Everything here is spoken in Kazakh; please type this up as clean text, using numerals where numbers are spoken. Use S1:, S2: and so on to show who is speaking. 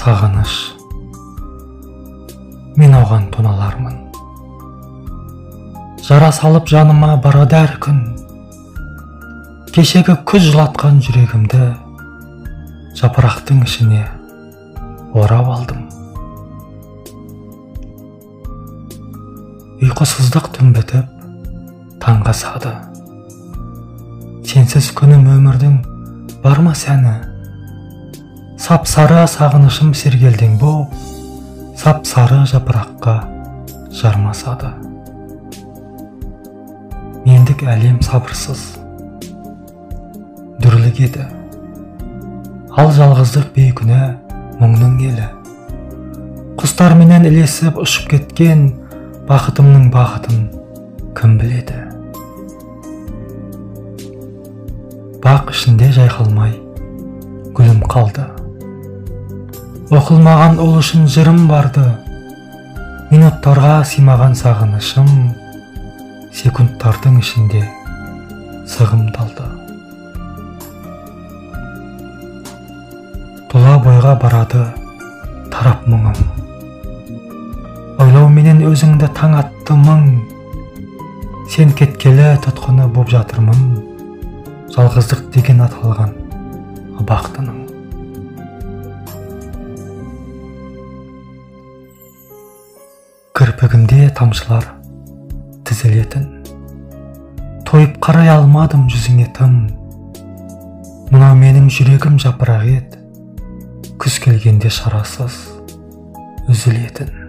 S1: Сағыныш. Мен оған тоналармын. Жара салып жаныма барады әр күн. Кешегі күз жылатқан жүрегімді жапырақтың ішіне орап алдым. Ұйқысыздық түн бітіп, таңға сады. Сенсіз күнім өмірдің бар ма сәні? Сап-сары сағынышым сергелдең боп, сап-сары жапыраққа жармасады. Мендік әлем сабырсыз, дүрлігеді. Ал жалғыздық бейкүнә мұңның елі. Құстарменен ілесіп ұшып кеткен бақытымның бақытын кім біледі? Бақ ішінде жайқалмай гүлім қалды. Оқылмаған ол үшін жырым барды. Минуттарға сыймаған сағынышым секундтардың ішінде сығымдалды. Тұла бойға барады тарап мұңым. Ойлауменен өзіңді таң атты мың. Сен кеткелі тұтқыны боп жатырмын. Жалғыздық деген аталған абақтының. Кірпігімде тамшылар тізілетін. Тойып қарай алмадым жүзіңе тым. Мынау менің жүрегім жапырақ ед. Күз келгенде шарасыз үзілетін.